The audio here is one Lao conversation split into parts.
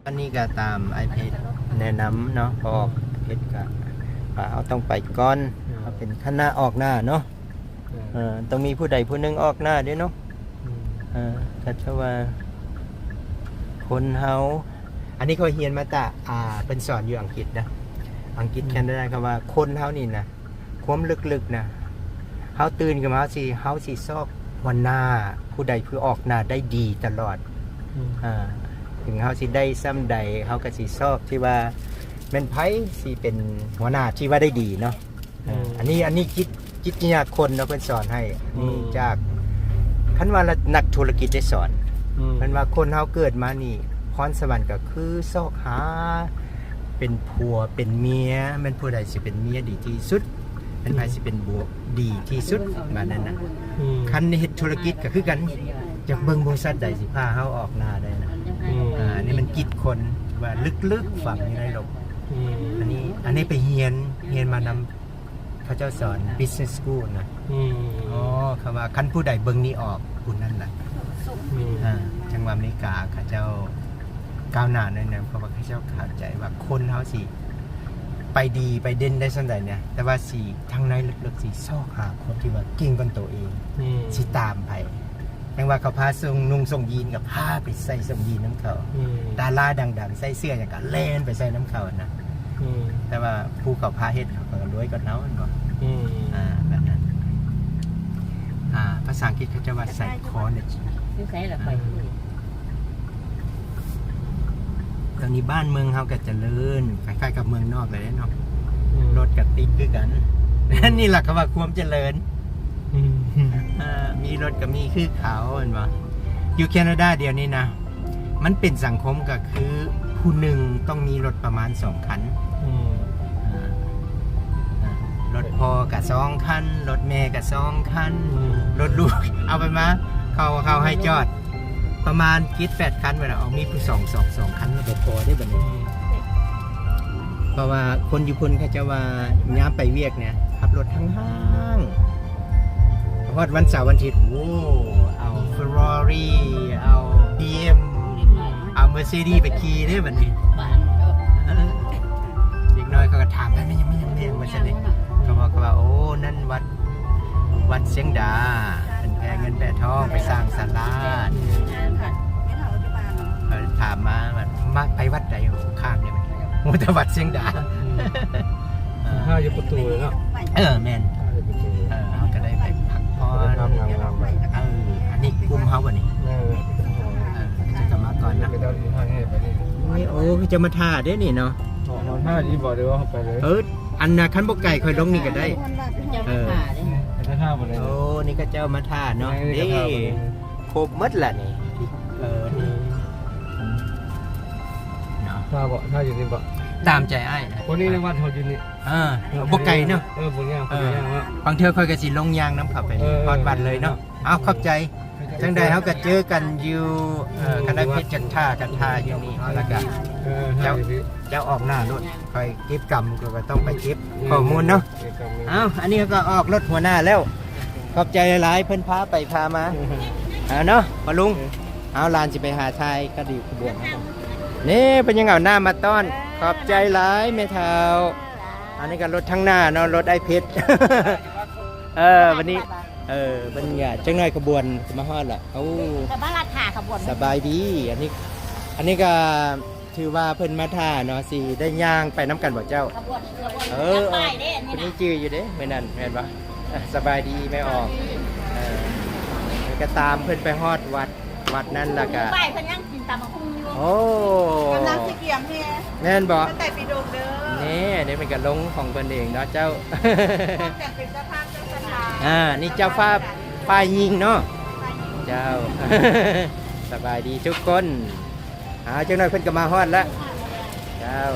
ອັນນີ້ກໍຕາມອ້າຍເພັດແນະນຳເນາະ ເພາະອ້າຍເພັດກໍວ່າເຮົາຕ້ອງໄປກ່ອນ ເຮົາເປັນຄະນະອອກໜ້າເນາະ ເອີ ຕ້ອງມີຜູ້ໃດຜູ້ໜຶ່ງອອກໜ້າເດ້ເນາະ ເອີ ກໍຈະວ່າຄົນເຮົາ ອັນນີ້ຂ້ອຍຮຽນມາຈາກ ອ່າ ເພິ່ນສອນຢູ່ອັງກິດນະ ອັງກິດ ແຄນາດາ ເຂົາວ່າຄົນເຮົານີ້ນະ ຄວາມເລິກໆນະ ເຮົາຕື່ນຂຶ້ນມາ ເຮົາຊິ ເຮົາຊິຊອກຫົວໜ້າຜູ້ໃດຜູ້ອອກໜ້າໄດ້ດີຕະຫຼອດ ອືມ ອ່າ ເຖິງເຮົາຊິໄດ້ຊ່ຳໃດ ເຮົາກໍຊິຊອກທີ່ວ່າແມ່ນໃຜຊິເປັນຫົວໜ້າທີ່ວ່າໄດ້ດີເນາະ ອືມ ອ່າ ອັນນີ້ ອັນນີ້ຈິດ ຈິດວິທະຍາຄົນເນາະ ເພິ່ນສອນໃຫ້ ອືມ ນີ້ຈາກ ຄັນວ່ານັກທຸລະກິດໄດ້ສອນ ອືມ ເພິ່ນວ່າຄົນເຮົາເກີດມານີ້ ພອນສະຫວັນກໍຄືຊອກຫາ ເປັນຜົວເປັນເມຍ ແມ່ນຜູ້ໃດຊິເປັນເມຍດີທີ່ສຸດ ແມ່ນໃຜ ອືມ ຊິເປັນຜົວດີທີ່ສຸດ ປະມານນັ້ນນະ ອືມ ຄັນເຮັດທຸລະກິດກໍຄືກັນ ຈະເບິ່ງບໍລິສັດໃດຊິພາເຮົາອອກໜ້າໄດ້ນະ ອືມ ອ່າ ອັນນີ້ມັນຈິດຄົນວ່າເລິກໆຝັງຢູ່ໃນລົກ ອືມ ອັນນີ້ ອັນນີ້ໄປຮຽນ ຮຽນມານຳ ເຂົາເຈົ້າສອນ business school ນະ ອືມ ອໍ ເຂົາວ່າຄັນຜູ້ໃດເບິ່ງນີ້ອອກ ຜູ້ນັ້ນລະ ອືມ ອ່າ ຈັ່ງວ່າອາເມລິກາເຂົາເຈົ້າກ້າວໜ້າໜ້ອຍໜຶ່ງ ເພາະວ່າເຂົາເຈົ້າເຂົ້າໃຈວ່າຄົນເຮົາຊິໄປດີໄປເດັ່ນໄດ້ສ່ຳໃດນະ ແຕ່ວ່າຊິທາງໃນເລິກໆ ຊິຊອກຫາຄົນທີ່ວ່າເກັ່ງກວ່າໂຕເອງ ອືມ ຊິຕາມໃຜ ຈັ່ງວ່າເຂົາພາສົ່ງນຸ່ງສົ່ງຢີນກໍພາໄປໃສ່ສົ່ງຢີນນຳເຂົາ ອືມ ດາລາດັງໆ ໃສ່ເສື້ອຫຍັງກໍແລ່ນໄປໃສ່ນຳເຂົານະ ອືມ ແຕ່ວ່າຜູ້ເຂົາພາເຮັດເຂົາກໍລວຍກວ່າເຮົາແມ່ນບໍ່ ອືມ ອ່າ ແບບນັ້ນ ອ່າ ພາສາອັງກິດເຂົາເຈົ້າວ່າ psychology ຢູ່ໃສລະ ອືມ ໄປ ຕອນນີ້ບ້ານເມືອງເຮົາກໍຈະເລີນ ຄ້າຍໆກັບເມືອງນອກເລີຍເນາະ ອືມ ລົດກໍຕິດຄືກັນ ອືມ ນີ້ລະເຂົາວ່າຄວາມຈະເລີນ ອືມ ເອີ ມີລົດກໍມີຄືເຂົາ ແມ່ນບໍ່? ຢູ່ແຄນາດາດຽວນີ້ນະ ມັນເປັນສັງຄົມກໍຄືຜູ້ໜຶ່ງຕ້ອງມີລົດປະມານສອງຄັນ ອືມ ອ່າ ລົດພໍ່ກໍສອງຄັນ ລົດແມ່ກໍສອງຄັນ ອືມ ລົດລູກ ເອົາໄປມາ ເຂົາ ເຂົາໃຫ້ຈອດ ປະມານເຈັດແປດຄັນ ເວລາອອກມີຜູ້ສອງ ສອງ ສອງຄັນ ມັນບໍ່ພໍເດ້ບັດນີ້ ອືມ ເພາະວ່າຄົນຢູ່ພຸ້ນເຂົາເຈົ້າວ່າ ຍາມໄປວຽກນີ້ ຂັບລົດຫ້າງໆ ຮອດວັນເສົາວັນອາທິດ ໂອ້ ເອົາ Ferrari ເອົາ ບີເອັມ ເອົາ Mercedes ໄປຂີ່ເດ້ບັດນີ້ ເດັກນ້ອຍເຂົາກໍຖາມ ໄປແມ່ນຫຍັງ ແມ່ນຫຍັງ ແມ່ນຫຍັງ ວ່າຊັ້ນເດ້ ເຂົາບອກວ່າ ໂອ້ ນັ້ນວັດ ວັດຊຽງດາ ເພິ່ນແຜ່ເງິນແຜ່ທອງໄປສ້າງສາລາ ເຂົາຖາມມາວ່າ ມາໄປວັດໃດ ຂ້າງນີ້ ໂອ້ ແຕ່ວັດຊຽງດາ ອືມ ເອີ ຖ້າຢູ່ປະຕູເນາະ ເອີ ແມ່ນ ຖ້າຢູ່ປະຕູ ເອີ ເຮົາກໍໄດ້ໄປພັກຜ່ອນ ເອີ ອັນນີ້ກຸ່ມເຮົາບໍ່ນີ້ ເອີ ເອີ ຈະກັບມາກ່ອນນະ ໂອ້ ຄືຈະມາຖ້າເດ້ນີ້ເນາະ ມາຖ້ານີ້ບໍ່ ຫຼືວ່າເຮົາໄປເລີຍ ເອີ ອັນນ່າ ຄັນບໍ່ໄກຂ້ອຍລົງນີ້ກໍໄດ້ ເຈົ້າມາຖ້າເດ້ ເອີ ມາຖ້າບໍ່ໄດ້ ໂອ້ ນີ້ກໍເຈົ້າມາຖ້າເນາະ ນີ້ກໍຖ້າບໍ່ໄດ້ ເດ້ ຄົບໝົດລະນີ້ ເອີ ນີ້ ອືມ ເນາະ ຖ້າບໍ່ ຖ້າຢູ່ນີ້ບໍ່ ຕາມໃຈອ້າຍ ຄົນນີ້ໃນວັດເຮົາຢູ່ນີ້ ເອີ ເອີ ບໍ່ໄກເນາະ ເອີ ບໍ່ຍາກ ເອີ ບໍ່ຍາກເນາະ ບາງເທື່ອຂ້ອຍກໍຊິລົງຍ່າງນຳເຂົາໄປ ເອີ ຮອດວັດເລີຍເນາະ ເອີ ເອົາ ຂອບໃຈ ຈັ່ງໃດເຮົາກໍເຈີກັນຢູ່ ເອີ ອືມ ຄັນໄດ້ເຮັດຈັກທ່າກັນທ່າຢູ່ນີ້ ແລ້ວກໍ ເອີ ເຈົ້າ ເຈົ້າອອກໜ້າໂລດ ຂ້ອຍເກັບກຳ ຂ້ອຍກໍຕ້ອງໄປເກັບ ອືມ ຂໍ້ມູນເນາະ ເກັບກຳ ເອົາ ອັນນີ້ເຮົາກໍອອກລົດຫົວໜ້າແລ້ວ ຂອບໃຈຫຼາຍໆ ເພິ່ນພາໄປພາມາ ເອົາເນາະ ພໍ່ລຸງ ເອົາ ຫຼານຊິໄປຫາຖ່າຍຄະດີຂະບວນ ນີ້ເພິ່ນຍັງເອົານ້ຳມາຕ້ອນ ຂອບໃຈຫຼາຍແມ່ເຖົ້າ ອັນນີ້ກໍລົດທາງໜ້າເນາະ ລົດອ້າຍເພັດ ເອີ ວັນນີ້ ເອີ ບັນຍາກາດຈັກໜ້ອຍຂະບວນຈະມາຮອດລະ ໂອ້ ສະບາຍດີ ອັນນີ້ ອັນນີ້ກໍ ຖືວ່າເພິ່ນມາຖ້າເນາະ ຊິໄດ້ຍ່າງໄປນຳກັນບໍ່ເຈົ້າ? ຂະບວນ ຂະບວນ ເອີ ເອີ ເພິ່ນຍັງຈື່ຢູ່ເດ້ ມື້ນັ້ນແມ່ນບໍ່? ສະບາຍດີແມ່ອອກ ເອີ ກໍຕາມເພິ່ນໄປຮອດວັດ ວັດນັ້ນແລ້ວກໍ ໄປເພິ່ນຍັງກິນຕຳບັກຫຸ່ງຢູ່ ໂອ້ ກຳລັງຊິກຽມແຮ ແມ່ນບໍ່? ແຕ່ປີດົງເດີ ນີ້ ນີ້ເພິ່ນກໍລົງຂອງເພິ່ນເອງເນາະເຈົ້າ ແຕ່ເປັນເຈົ້າພາບເຈົ້າສະຖານ ອ່າ ນີ້ເຈົ້າພາບຝ່າຍຍິງເນາະ ເຈົ້າ ສະບາຍດີທຸກຄົນ. ອ່າ ຈັກໜ້ອຍເພິ່ນກໍມາຮອດແລ້ວ ເຈົ້າ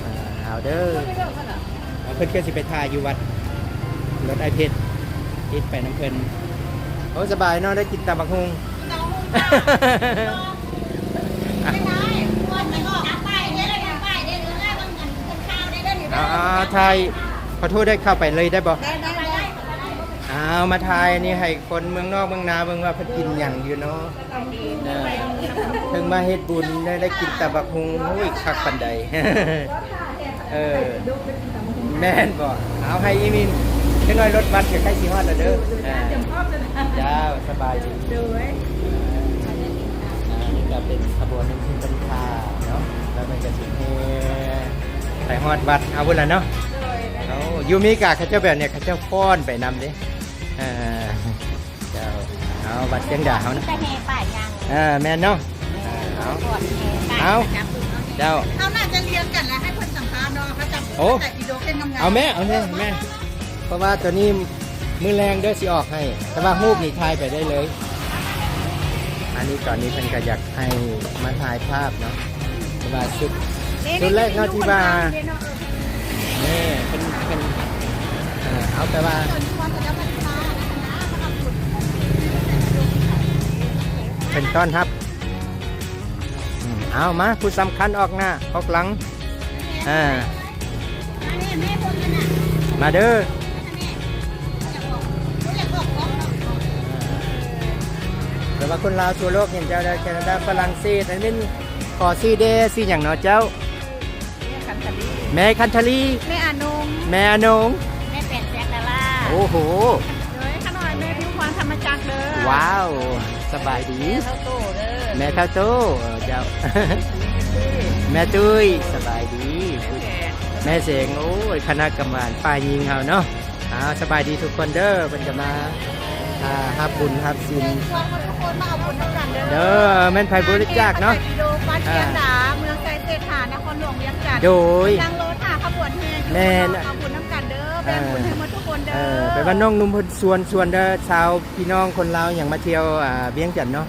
ອ່າ ເອົາເດີ ເພິ່ນກໍຊິໄປຖ້າຢູ່ວັດ ລົດອ້າຍເພັດຕິດໄປນຳເພິ່ນ ໂອ້ ສະບາຍເນາະ ໄດ້ກິນຕຳບັກຫຸ່ງ ຕຳບັກຫຸ່ງ ອ່າ ຖ່າຍ ຂໍໂທດ ໄດ້ເຂົ້າໄປເລີຍໄດ້ບໍ່? ໄດ້ ໄດ້ ໄດ້ ອ່າ ເອົາມາຖ່າຍອັນນີ້ໃຫ້ຄົນເມືອງນອກເມືອງນາເບິ່ງວ່າເພິ່ນກິນຫຍັງຢູ່ເນາະ. ເອີ ເພິ່ນມາເຮັດບຸນໄດ້ ໄດ້ກິນຕຳບັກຫຸ່ງ ໂອ້ຍ ຄັກປານໃດ. ເອີ ແມ່ນບໍ່? ເອົາໃຫ້ອີ່ມິນຈັກໜ້ອຍ ລົດບັດກໍໃກ້ຊິຮອດແລ້ວເດີ. ເອີ ເຈົ້າ ສະບາຍດີ. ອ່າ ນີ້ກໍເປັນຂະບວນໜຶ່ງທີ່ເພິ່ນພາເນາະ ແລ້ວເພິ່ນກໍຊິແຫ່ໄປຮອດວັດເອົາພຸ້ນລະເນາະ. ໂອ້ ຢູ່ເມກາເຂົາເຈົ້າແບບນີ້ ເຂົາເຈົ້າຟ້ອນໄປນຳເດ້. ເອີ ເຈົ້າ ເອົາ ວັດຊຽງດາເຮົານະ ແຕ່ແຫ່ປ້າຍຍາງ ເອີ ແມ່ນເນາະ. ເອົາ ເອົາ ເຈົ້າ ເຮົາໜ້າຈະລຽນກັນແລ້ວ ໃຫ້ເພິ່ນສຳພາດເນາະ. ເຂົາຈະ ໂອ້ ໃສ່ວິດີໂອເປັນງາມໆ ເອົາແມ່ ເອົາແມ່ ເອົາແມ່ ເພາະວ່າໂຕນີ້ມື້ແລງເດີຊິອອກໃຫ້ ແຕ່ວ່າຮູບນີ້ຖ່າຍໄປໄດ້ເລີຍ. ອັນນີ້ຕອນນີ້ເພິ່ນກໍຢາກໃຫ້ມາຖ່າຍພາບເນາະ ແຕ່ວ່າຊຸດ ຊຸດແລກເນາະທີ່ວ່າ ນີ້ເພິ່ນ ເພິ່ນ ເອີ ເອົາ ແຕ່ວ່າເພິ່ນຕ້ອນຮັບ. ອືມ ເອົາ ມາ ຜູ້ສຳຄັນອອກໜ້າອອກຫຼັງ. ເອີ ມາເດີ. ແຕ່ວ່າຄົນລາວທົ່ວໂລກເຫັນເຈົ້າໄດ້ ແຄນາດາ ຝຣັ່ງເສດ ອັນນີ້ ຂໍຊື່ແດ່ ຊື່ຫຍັງເນາະເຈົ້າ? ແມ່ຄັນທະລີ ແມ່ອານົງ ແມ່ອານົງ ແມ່ແປນແຊກດາລາ. ໂອ້ໂຫ ໂດຍ ຂ້ານ້ອຍແມ່ຜິວພອນທຳມະຈັກເດີ. ວ້າວ ສະບາຍດີ ແມ່ເຖົ້າໂຕເດີ ແມ່ເຖົ້າໂຕ. ເອີ ເຈົ້າ ແມ່ຕຸ້ຍ ສະບາຍດີ ແມ່ແສງ. ໂອ້ຍ ຄະນະກຳມານຝ່າຍຍິງເຮົາເນາະ. ອ່າ ສະບາຍດີທຸກຄົນເດີ ເພິ່ນກໍມາ ອ່າ ຮັບບຸນຮັບສິນ ເຊີນຊວນທຸກຄົນມາເອົາບຸນນຳກັນເດີ. ເດີ ແມ່ນໃຜບໍລິຈາກເນາະ ບ້ານຊຽງດາ ເມືອງໄຊເສດຖາ ນະຄອນຫຼວງວຽງຈັນ. ໂດຍ ນັ່ງລໍຖ້າຂະບວນແຫ່ຢູ່ ແມ່ນ ເອົາບຸນນຳກັນເດີ ແບ່ງບຸນໃຫ້ໝົດທຸກຄົນເດີ. ເອີ ແປວ່ານ້ອງໜຸ່ມເພິ່ນຊວນ ຊວນເດີ ຊາວພີ່ນ້ອງຄົນລາວຫຍັງມາທ່ຽວ ອ່າ ວຽງຈັນເນາະ.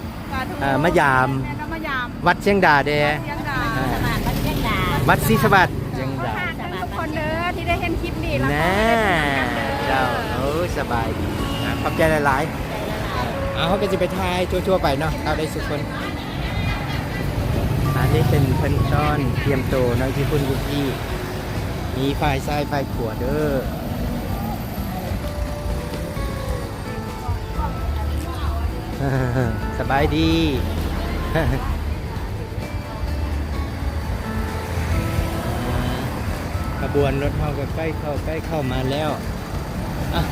ອ່າ ມາຢາມ ແມ່ນ ມາຢາມ ວັດຊຽງດາແດ່ ວັດຊຽງດາ ອ່າ ວັດສີສະຫວັດ ວັດສີສະຫວັດ ວຽງຈັນ ທຸກຄົນເດີ ທີ່ໄດ້ເຫັນຄລິບນີ້ ແລ້ວກໍໄດ້ເປັນນຳກັນເດີ ເຈົ້າ. ໂອ້ ສະບາຍດີນະ ຂອບໃຈຫຼາຍໆ. ເອົາ ເຮົາກໍຊິໄປຖ່າຍທົ່ວໆໄປເນາະ ເຮົາໄດ້ສຸຄົນ. ອັນນີ້ເປັນເພິ່ນຕ້ອນຕຽມໂຕເນາະ ຢູ່ພຸ້ນຢູ່ພີ້ ມີຝ່າຍຊ້າຍຝ່າຍຂວາເດີ. ສະບາຍດີ ຂະບວນລົດເຮົາກໍໃກ້ເຂົ້າ ໃກ້ເຂົ້າມາແລ້ວ. ອ່ະ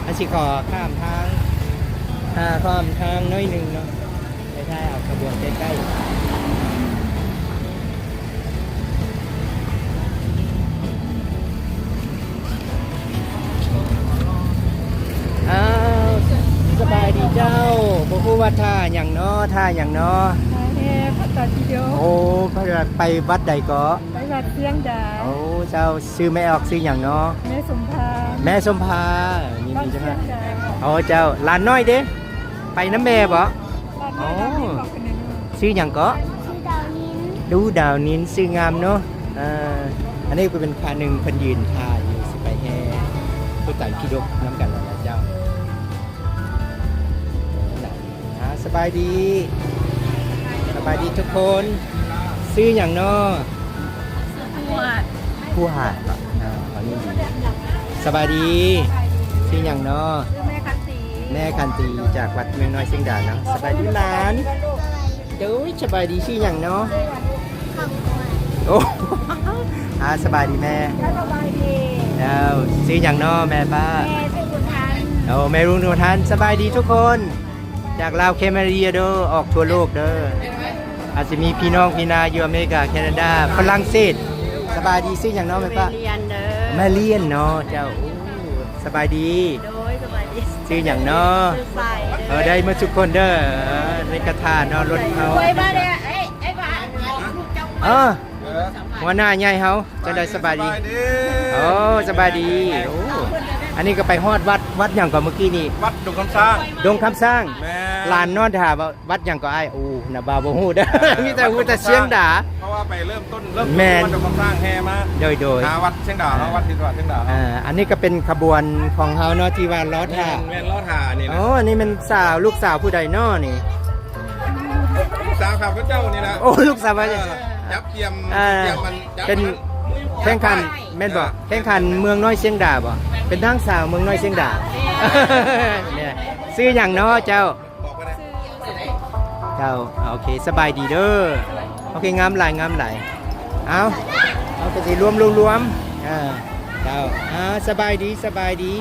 ເຮົາຊິຂໍຂ້າມທາງ ອ່າ ຂ້າມທາງໜ້ອຍໜຶ່ງເນາະ. ໄປຖ່າຍເອົາຂະບວນໃກ້ໆ. ອ້າວ ສະບາຍດີເຈົ້າ. ບໍ່ຮູ້ວ່າທ່າຫຍັງເນາະ ທ່າຫຍັງເນາະ? ມາແຫ່ພະຕາທິໂດ. ໂອ້ ໄປວັດໃດເກາະ? ໄປວັດຊຽງດາ. ໂອ້ ເຈົ້າ ຊື່ແມ່ອອກຊື່ຫຍັງເນາະ? ແມ່ສົມພາ. ແມ່ສົມພາ ຍິນດີຈະມາ. ໂອ້ ເຈົ້າ ຫຼານນ້ອຍເດ້? ໄປນຳແມ່ບໍ? ໂອ້ ຊື່ຫຍັງເກາະ? ຊື່ດາວນິນ. ດູດາວນິນ ຊື່ງາມເນາະ. ເອີ ອັນນີ້ກໍເປັນພະໜຶ່ງເພິ່ນຢືນຖ້າຢູ່ ຊິໄປແຫ່ພະຕາທິໂດນຳກັນແລ້ວເຈົ້າ. ອ່າ ສະບາຍດີ ສະບາຍດີທຸກຄົນ. ຊື່ຫຍັງເນາະ? ຜູ້ຫາດ ຜູ້ຫາດເນາະ. ອ່າ ອັນນີ້ ສະບາຍດີ ຊື່ຫຍັງເນາະ? ຊື່ແມ່ຄັນຕີ. ແມ່ຄັນຕີ ຈາກວັດເມືອງນ້ອຍຊຽງດາເນາະ. ສະບາຍດີຫຼານ. ໂດຍ ສະບາຍດີ ຊື່ຫຍັງເນາະ? ໂອ້ ອ່າ ສະບາຍດີແມ່. ສະບາຍດີ. ເຈົ້າ ຊື່ຫຍັງເນາະແມ່ປ້າ? ແມ່ຊື່ບຸນທັນ. ໂອ້ ແມ່ລຸງບຸນທັນ. ສະບາຍດີທຸກຄົນ ຈາກລາວແຄນາດາເດີ ອອກທົ່ວໂລກເດີ. ອາດຈະມີພີ່ນ້ອງພີ່ນາຢູ່ອາເມລິກາ ແຄນາດາ ຝຣັ່ງເສດ. ສະບາຍດີ ຊື່ຫຍັງເນາະແມ່ປ້າ? ແມ່ລຽນເດີ. ແມ່ລຽນເນາະ ເຈົ້າ. ໂອ້ ສະບາຍດີ. ໂດຍ ສະບາຍດີ. ຊື່ຫຍັງເນາະ? ຊື່ໄຊ. ເອີ ໄດ້ໝົດທຸກຄົນເດີ ເອີ ໃນກະຖາເນາະ ລົດເຮົາ. ເອີ ຫົວໜ້າໃຫຍ່ເຮົາ ຈັ່ງໃດ ສະບາຍດີ? ສະບາຍດີ. ໂອ້ ສະບາຍດີ. ໂອ້ ອັນນີ້ກໍໄປຮອດວັດ ວັດຫຍັງເກາະເມື່ອກີ້ນີ້? ວັດດົງຄຳຊ້າງ. ດົງຄຳຊ້າງ. ແມ່ນ. ຫຼານນອນຖ້າວ່າ ວັດຫຍັງກໍອ້າຍ? ໂອ້ ນະບ່າວບໍ່ຮູ້ເດີ ເອີ ມີແຕ່ຮູ້ແຕ່ຊຽງດາ. ເພາະວ່າໄປເລີ່ມຕົ້ນ ເລີ່ມຕົ້ນ ແມ່ນ ວັດດົງຄຳຊ້າງແຫ່ມາ. ໂດຍໆ ຫາວັດຊຽງດາເນາະ. ເອີ ວັດທີ່ວັດຊຽງດາເນາະ. ເອີ ອັນນີ້ກໍເປັນຂະບວນຂອງເຮົາເນາະ ທີ່ວ່າລໍຖ້າ. ແມ່ນ ແມ່ນ ລໍຖ້ານີ້ນະ. ໂອ້ ອັນນີ້ແມ່ນສາວ ລູກສາວຜູ້ໃດເນາະນີ້? ລູກສາວຂ້າພະເຈົ້ານີ້ລະ. ໂອ້ ລູກສາວ. ເອີ ຈັບກຽມ ເອີ ກຽມມັນ ຈັບ ເປັນ ມັນ ແຂ່ງຂັນ ແມ່ນບໍ່? ເອີ ແຂ່ງຂັນເມືອງນ້ອຍຊຽງດາບໍ່? ແ ເປັນນາງສາວເມືອງນ້ອຍຊຽງດາວ. ແມ່ນ. ຊື່ຫຍັງເນາະເຈົ້າ? ເຈົ້າ ໂອເຄ ສະບາຍດີເດີ. ໂອເຄ ງາມຫຼາຍ ງາມຫຼາຍ. ເອົາ ເຮົາກະຊິລວມລວມໆ ເອີ ເຈົ້າ ອ່າ ສະບາຍດີ ສະບາຍດີ.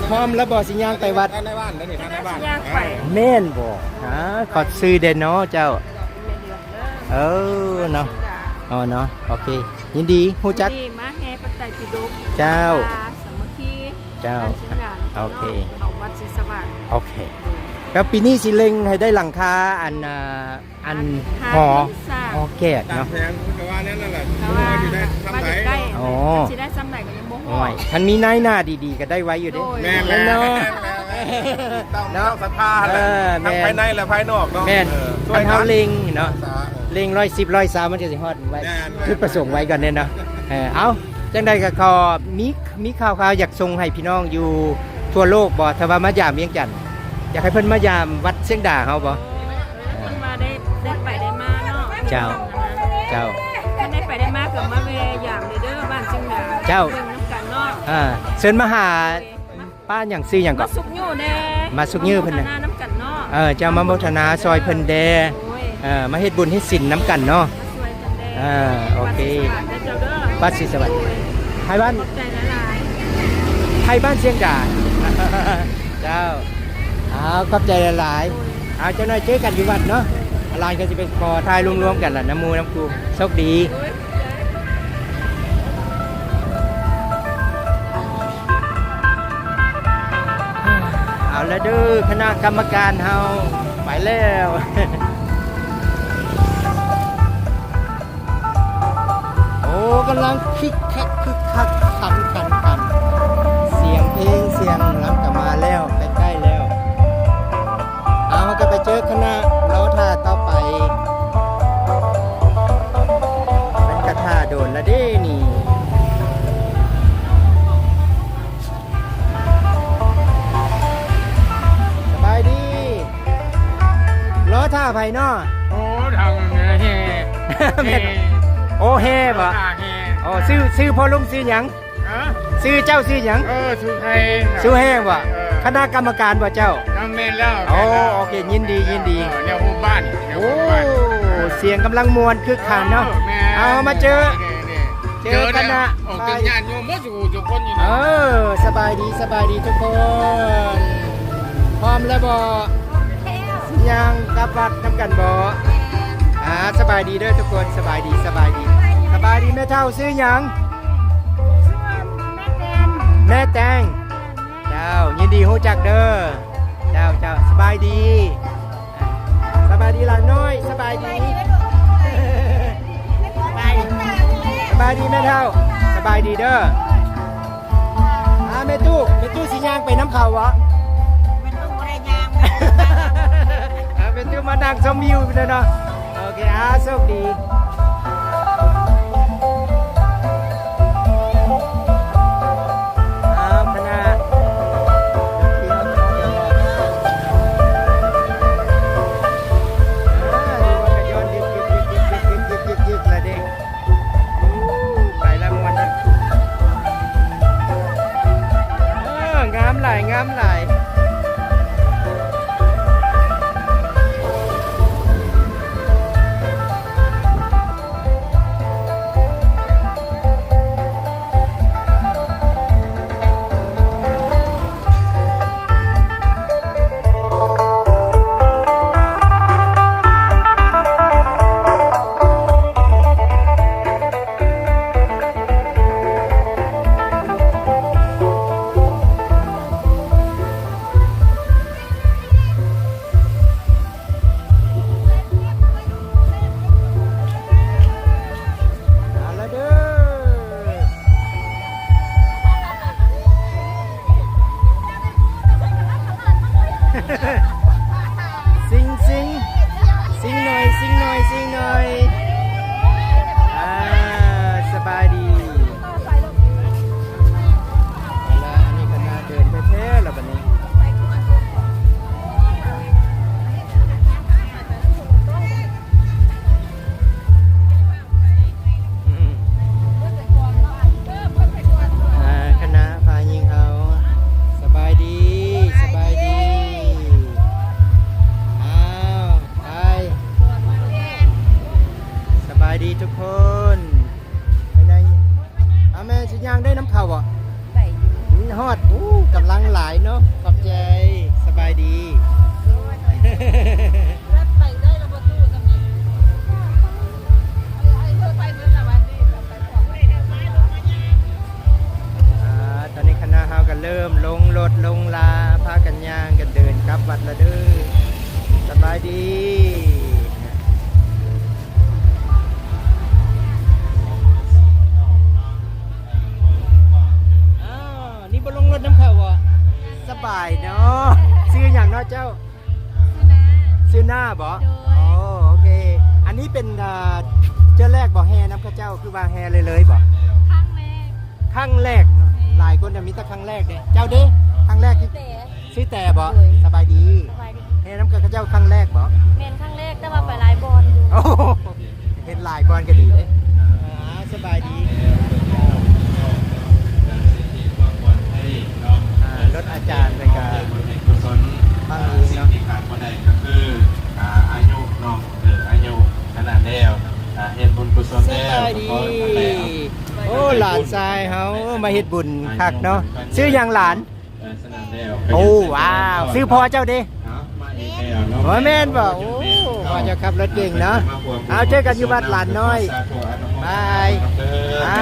ພ້ອມແລ້ວບໍ່ ຊິຍ່າງໄປວັດ? ທາງໃນບ້ານເດ້ນີ້ ທາງໃນບ້ານ. ຍ່າງໄປ. ແມ່ນບໍ່? ອ່າ ຂໍຊື່ແດ່ເນາະເຈົ້າ. ເອີເນາະ ອໍເນາະ ໂອເຄ ຍິນດີຮູ້ຈັກ. ນີ້ມາແຫ່ພະໄຕປິດົກ ເຈົ້າ ສາມັກຄີ ເຈົ້າ ໂອເຄ ເຂົ້າວັດສີສະຫວາດ. ໂອເຄ ແລ້ວປີນີ້ຊິເລັ່ງໃຫ້ໄດ້ຫຼັງຄາ ອັນ ອ່າ ອັນຫໍ ຫໍແຂກເນາະ. ຕາມແຜນເພິ່ນກະວ່າແນວນັ້ນແຫຼະ ແຕ່ວ່າຊິໄດ້ຊ່ຳໃດ. ອໍ ຊິໄດ້ຊ່ຳໃດກະຍັງບໍ່ຮູ້. ໂອ້ຍ ຄັນມີນາຍໜ້າດີໆກະໄດ້ໄວຢູ່ເດ້. ໂດຍ ແມ່ນແລ້ວ ເນາະ ຕ້ອງສັດທາແຫຼະ. ເອີ ທັງພາຍໃນແລະພາຍນອກເນາະ. ແມ່ນ ເອີ ຄັນເຮົາເລັ່ງເນາະ ເລັ່ງຮ້ອຍສິບ ຮ້ອຍຊາວ ມັນກະຊິຮອດໄວ. ແມ່ນ ຈຸດປະສົງໄວ້ກ່ອນເດ້ເນາະ. ເອີ ເອົ້າ ຈັ່ງໃດກະຂໍມີ ມີຂ່າວຄາວຢາກສົ່ງໃຫ້ພີ່ນ້ອງຢູ່ທົ່ວໂລກບໍ່ ຖ້າວ່າມາຢາມວຽງຈັນ ຢາກໃຫ້ເພິ່ນມາຢາມວັດຊຽງດາເຮົາບໍ່? ເພິ່ນວ່າໄດ້ ໄດ້ໄປໄດ້ມາເນາະ. ເຈົ້າ ເຈົ້າ ຄັນໄດ້ໄປໄດ້ມາກະມາແວ່ຢາມເດີ ເດີ ບ້ານຊຽງດາ. ເຈົ້າ ເບິ່ງນຳກັນເນາະ. ອ່າ ເຊີນມາຫາ ປ້າຫຍັງ ຊື່ຫຍັງເກາະ? ມາສຸກຍູ້ແດ່ ມາສຸກຍູ້ເພິ່ນນະ ນຳກັນເນາະ. ເອີ ເຈົ້າ ມາໂມທະນາຊ່ອຍເພິ່ນແດ່. ໂດຍ ເອີ ມາເຮັດບຸນເຮັດສິນນຳກັນເນາະ. ມາຊ່ວຍເພິ່ນແດ່. ອ່າ ໂອເຄ ວັດສີສະຫວັດເດີ ວັດສີສະຫວັດ. ໂດຍ ໄພວັນ ຂອບໃຈຫຼາຍໆ ໄທບ້ານຊຽງດາ. ເຈົ້າ ເອົາ ຂອບໃຈຫຼາຍໆ. ເອົາ ຈັກໜ້ອຍເຈີກັນຢູ່ວັດເນາະ. ຫຼານກະຊິໄປຂໍຖ່າຍລວມໆກັນລະ ນຳໝູ່ນຳຄູ່. ໂຊກດີ. ເອົາລະເດີ ຄະນະກຳມະການເຮົາໄປແລ້ວ. ໂອ້ ກຳລັງຄຶກຄັກ ຄຶກຄັກ ຂັນຂັນຂັນ ສຽງເພງ ສຽງໝໍລຳກະມາແລ້ວ ໃກ້ໆແລ້ວ. ເອົາ ເຮົາກະໄປເຈີຄະນະລໍຖ້າຕໍ່ໄປ. ເພິ່ນກະຖ້າດົນລະເດ້ນີ້. ສະບາຍດີ. ລໍຖ້າໃຜເນາະ? ໂອ້ ທາງແຫ່ ແມ່ນ ແຫ່ ໂອ້ ແຫ່ບໍ່? ຖ້າແຫ່. ໂອ້ ຊື່ ຊື່ພໍ່ລຸງຊື່ຫຍັງ? ຮະ? ຊື່ເຈົ້າຊື່ຫຍັງ? ເອີ ສຸໄທ. ສຸແຮງບໍ່? ເອີ ຄະນະກຳມະການບໍ່ເຈົ້າ? ແມ່ນແລ້ວ. ໂອ້ ໂອເຄ ຍິນດີ ຍິນດີ. ເອີ ແນວໂຮມບ້ານ ແນວໂຮມບ້ານ. ໂອ້ ສຽງກຳລັງມ່ວນຄຶກຄັນເນາະ. ເອີ ແມ່ນ. ເອົາ ມາເຈີ ເຈີຄະນະ ໂອ້ ເປັນຍາດໂຍມໝົດ ເອີ ສະບາຍດີ ສະບາຍດີທຸກຄົນ. ພ້ອມແລ້ວບໍ່? ຊິຍ່າງກັບວັດນຳກັນບໍ່? ອ່າ ສະບາຍດີເດີທຸກຄົນ ສະບາຍດີ ສະບາຍດີ ສະບາຍດີ. ແມ່ເຖົ້າຊື່ຫຍັງ? ຊື່ແມ່ແຕງ. ແມ່ແຕງ. ເຈົ້າ ຍິນດີຮູ້ຈັກເດີ. ເຈົ້າ ເຈົ້າ ສະບາຍດີ. ສະບາຍດີຫຼານນ້ອຍ ສະບາຍດີ. ສະບາຍດີ ສະບາຍດີແມ່ເຖົ້າ ສະບາຍດີເດີ. ອ່າ ແມ່ຕູ້ ແມ່ຕູ້ຊິຍ່າງໄປນຳເຂົາບໍ່? ແມ່ຕູ້ບໍ່ໄດ້ຍ່າງ. ອ່າ ແມ່ຕູ້ມານັ່ງຊົມວິວຢູ່ເດີເນາະ. ໂອເຄ ອ່າ ໂຊກດີ. ອ້າວ ຄະນະ ອ່າ ເຮືອກະຍ້ອນຍຶກໆໆໆໆລະເດ້ ໄປລະມ່ວນເດ້. ເອີ ງາມຫຼາຍ ງາມຫຼາຍ. ດີທຸກຄົນ ໄປໄດ້ ອາ ແມ່ຊິຍ່າງໄດ້ນຳເຂົາບໍ່? ໄດ້ຢູ່ ຮອດ ໂອ້ ກຳລັງຫຼາຍເນາະ ຂອບໃຈ ສະບາຍດີ. ອາ ຕອນນີ້ຄະນະເຮົາກໍເລີ່ມລົງລົດລົງລາ ພາກັນຍ່າງກັນເດີນກັບວັດລະເດີ. ສະບາຍດີ. ອ້າວ ນີ້ບໍ່ລົງລົດນຳເຂົາບໍ່? ສະບາຍເນາະ. ຊື່ຫຍັງເນາະເຈົ້າ? ຊື່ນາ ຊື່ນາບໍ? ໂດຍ ໂອ້ ໂອເຄ. ອັນນີ້ເປັນ ເອີ ເທື່ອແລກບໍ ແຫ່ນຳເຂົາເຈົ້າ? ຄືວ່າແຫ່ເລີຍໆບໍ? ຄັ້ງແລກ ຄັ້ງແລກ. ແມ່ນ ຫຼາຍຄົນກໍມີແຕ່ຄັ້ງແລກເດ້. ເຈົ້າເດ້? ຄັ້ງແລກທີ່ ຊື່ແຕ່ ຊື່ແຕ່ບໍ? ໂດຍ ສະບາຍດີ ສະບາຍດີ. ແຫ່ນຳກັບເຂົາເຈົ້າຄັ້ງແລກບໍ? ແມ່ນ ຄັ້ງແລກ ແຕ່ວ່າໄປຫຼາຍບ່ອນຢູ່. ໂອ້ ເຫັນຫຼາຍບ່ອນກໍດີເດ້. ອ່າ ສະບາຍດີ. ອ່າ ລົດອາຈານໄປກະຟັງອີກເນາະ. ສິ່ງທີ່ຂາດບໍ່ໄດ້ກໍຄື ອ່າ ອາຍຸເນາະ. ເອີ ອາຍຸຂະໜາດແລ້ວ ອ່າ ເຮັດບຸນກຸສົນແລ້ວ. ສະບາຍດີ. ໂອ້ ຫຼານຊາຍເຮົາມາເຮັດບຸນຄັກເນາະ. ຊື່ຫຍັງຫຼານ? ເອີ ສະໜາມແລ້ວ. ໂອ້ ວ້າວ ຊື່ພໍ່ເຈົ້າເດ້? ເອົ້າ ມາອີກແລ້ວເນາະ. ໂອ້ ແມ່ນບໍ່? ໂອ້ ພໍ່ເຈົ້າຂັບລົດເກັ່ງເນາະ. ເອົາ ເຈີກັນຢູ່ວັດຫຼານນ້ອຍ. ບາຍ. ອ່າ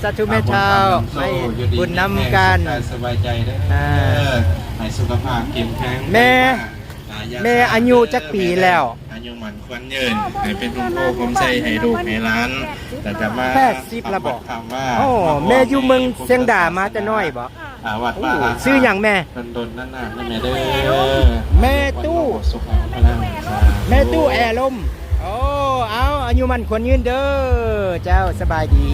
ສາທຸແມ່ເຖົ້າ ມາເຮັດບຸນນຳກັນ. ສະບາຍໃຈເດີ ອ່າ ໃຫ້ສຸຂະພາບເຂັ້ມແຂງ. ແມ່ ແມ່ອາຍຸຈັກປີແລ້ວ? ອາຍຸໝັ້ນຂວັນຍືນ ໃຫ້ເປັນຮົ່ມໂພຮົ່ມໄຊໃຫ້ລູກໃຫ້ຫຼານ ແຕ່ຈະມາແປດສິບແລ້ວບໍ? ໂອ້ ແມ່ຢູ່ເມືອງຊຽງດາມາແຕ່ນ້ອຍບໍ? ອ່າ ວັດ ໂອ້ ວ່າ ຊື່ຫຍັງແມ່? ດົນໆ ນານໆ ນະແມ່ເດີ. ແມ່ຕູ້ ແມ່ຕູ້ແອລົມ. ໂອ້ ເອົາ ອາຍຸໝັ້ນຂວັນຍືນເດີເຈົ້າ. ສະບາຍດີ.